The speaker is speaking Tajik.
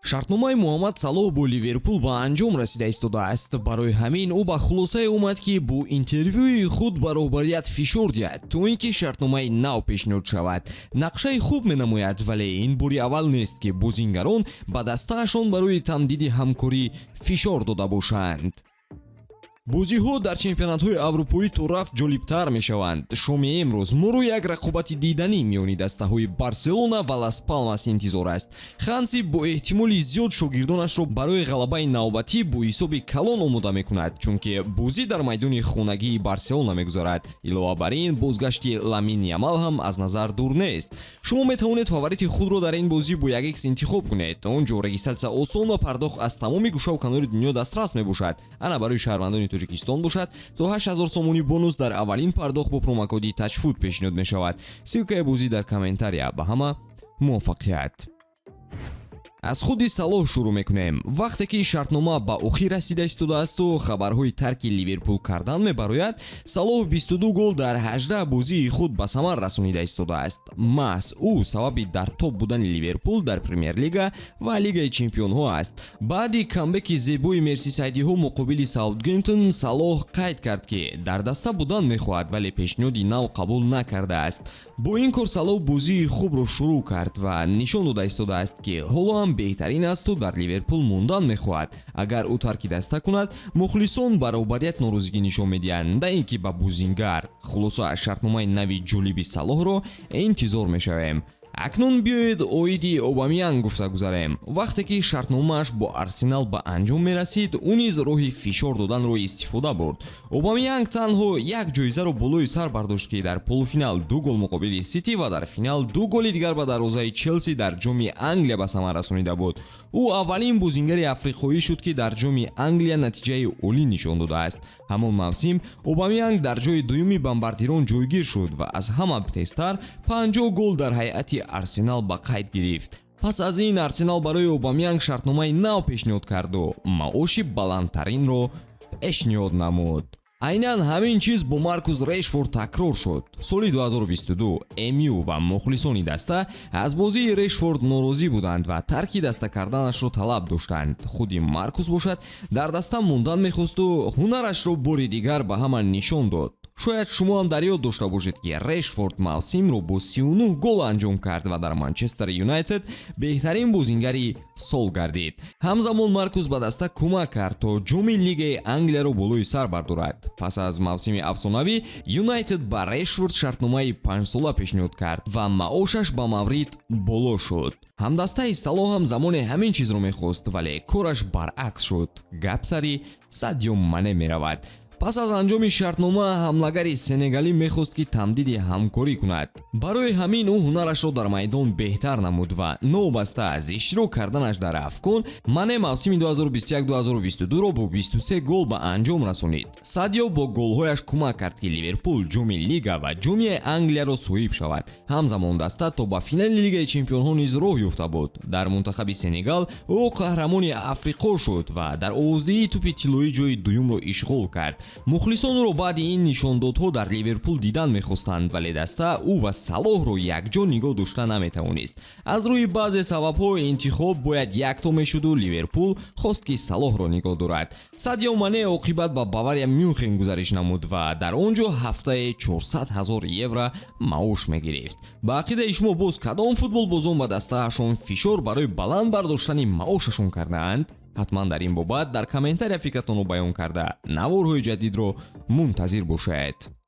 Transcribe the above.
Шартномаи Муҳаммад Салоҳ бо Ливерпул ба анҷом расида истодааст. Барои ҳамин ӯ ба хулосае омад, ки бо интервюи худ ба роҳбарият фишор диҳад, то ин ки шартномаи нав пешниҳод шавад. Нақшаи хуб менамояд, вале ин бори аввал нест, ки бозингарон ба дастаашон барои тамдиди ҳамкорӣ фишор дода бошанд. Бозиҳо дар чемпионатҳои аврупоӣ то рафт ҷолибтар мешаванд. Шоми имрӯз моро як рақобати диданӣ миёни дастаҳои Барселона ва Лас Палмас интизор аст. Ханси бо эҳтимоли зиёд шогирдонашро барои ғалабаи навбатӣ бо ҳисоби калон омода мекунад, чунки бозӣ дар майдони хонагии Барселона мегузарад. Илова бар ин, бозгашти Ламин Ямал ҳам аз назар дур нест. Шумо метавонед фаворити худро дар ин бозӣ бо 1x интихоб кунед. Он ҷо регистрация осон ва пардохт аз тамоми гӯшаву канори дунё дастрас мебошад. Ана барои шаҳрвандони Тоҷикистон бошад, то 8000 сомонӣ бонус дар аввалин пардохт бо промокоди ТАЧФУТ пешниҳод мешавад. Ссылкаи бозӣ дар комментария. Ба ҳама муваффақият! Аз худи Салоҳ шурӯъ мекунем. Вақте ки шартнома ба охир расида истодаасту хабарҳои тарки Ливерпул кардан мебарояд, Салоҳ 22 гол дар 18 бозии худ ба самар расонида истодааст. Маҳз ӯ сабаби дар топ будани Ливерпул дар Премер-лига ва Лигаи чемпионҳо аст. Баъди камбеки зебои мерсисайдиҳо муқобили Саутгемптон, Салоҳ қайд кард, ки дар даста будан мехоҳад, вале пешниҳоди нав қабул накардааст. Бо ин кор Салоҳ бозии хубро шурӯъ кард ва нишон дода истодааст, ки ҳоло ҳам беҳтарин асту дар Ливерпул мондан мехоҳад. Агар ӯ тарки даста кунад, мухлисон ба роҳбарият норозигӣ нишон медиҳанд, на ин ки ба бозингар. Хулоса, шартномаи нави ҷолиби Салоҳро интизор мешавем. Акнун биёед, оиди Обамеянг гуфта гузарем. Вақте ки шартномааш бо Арсенал ба анҷом мерасид, ӯ низ роҳи фишор доданро истифода бурд. Обамеянг танҳо як ҷоизаро болои сар бардошт, ки дар полуфинал ду гол муқобили Сити ва дар финал ду голи дигар ба дарвозаи Челси дар Ҷоми Англия ба самар расонида буд. Ӯ аввалин бозингари африқоӣ шуд, ки дар Ҷоми Англия натиҷаи олӣ нишон додааст. Ҳамон мавсим Обамеянг дар ҷои дуюми бомбардирон ҷойгир шуд ва аз ҳама тезтар 50 гол дар ҳайати Арсенал ба қайд гирифт. Пас аз ин Арсенал барои Обамеянг шартномаи нав пешниҳод карду маоши баландтаринро пешниҳод намуд. Айнан ҳамин чиз бо Маркус Решфорд такрор шуд. Соли 2022 МЮ ва мухлисони даста аз бозии Решфорд норозӣ буданд ва тарки даста карданашро талаб доштанд. Худи Маркус бошад, дар даста мондан мехосту ҳунарашро бори дигар ба ҳама нишон дод. Шояд шумо ҳам дар ёд дошта бошед, ки Решфорд мавсимро бо 39 гол анҷом кард ва дар Манчестер Юнайтед беҳтарин бозингари сол гардид. Ҳамзамон Маркус ба даста кӯмак кард, то ҷоми Лигаи Англияро болои сар бардорад. Пас аз мавсими афсонавӣ Юнайтед ба Решфорд шартномаи панҷсола пешниҳод кард ва маошаш ба маврид боло шуд. Ҳамдастаи Салоҳ ҳам замоне ҳамин чизро мехост, вале кораш баръакс шуд. Гап сари Садио Мане меравад. Пас аз анҷоми шартнома ҳамлагари сенегалӣ мехост, ки тамдиди ҳамкорӣ кунад. Барои ҳамин ӯ ҳунарашро дар майдон беҳтар намуд ва новобаста аз иштирок карданаш дар Афкон, Мане мавсими 2021-2022-ро бо 23 гол ба анҷом расонид. Садио бо голҳояш кӯмак кард, ки Ливерпул Ҷоми Лига ва Ҷоми Англияро соҳиб шавад. Ҳамзамон даста то ба финали Лигаи чемпионҳо низ роҳ ёфта буд. Дар мунтахаби Сенегал ӯ қаҳрамони Африқо шуд ва дар овоздиҳии тӯпи тиллоӣ ҷои дуюмро ишғол кард. Мухлисон ӯро баъди ин нишондодҳо дар Ливерпул дидан мехостанд, вале даста ӯ ва Салоҳро якҷо нигоҳ дошта наметавонист. Аз рӯи баъзе сабабҳо интихоб бояд якто мешуду Ливерпул хост, ки Салоҳро нигоҳ дорад. Садио Мане оқибат ба Бавария Мюнхен гузариш намуд ва дар он ҷо ҳафтае 400 ҳазор евро маош мегирифт. Ба ақидаи шумо, боз кадом футболбозон ба дастаашон фишор барои баланд бардоштани маошашон кардаанд? Ҳатман дар ин бобат дар комментария фикратонро баён карда, наворҳои ҷадидро мунтазир бошед.